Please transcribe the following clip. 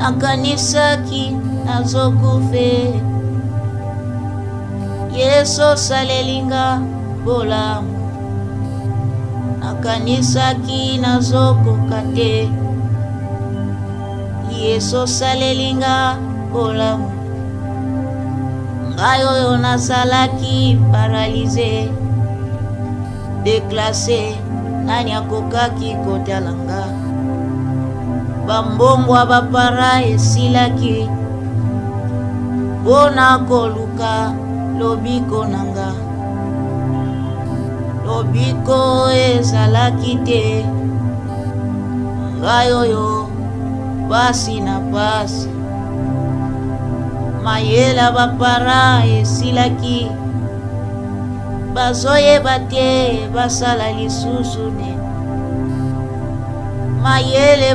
Nakanisaki nazokufe. Yesu osaleli nga bolamu. Nakanisaki nazokoka te. Yesu osaleli nga bolamu. Ngai oyo nazalaki paralysé, déclassé, nani akokaki kotala nga? Bambongo ya bapara esilaki mpona koluka lobiko na nga. Lobiko ezalaki te, ngai oyo pasi na pasi. Mayele ya bapara esilaki, bazoyeba te basala lisusu nini. Mayele.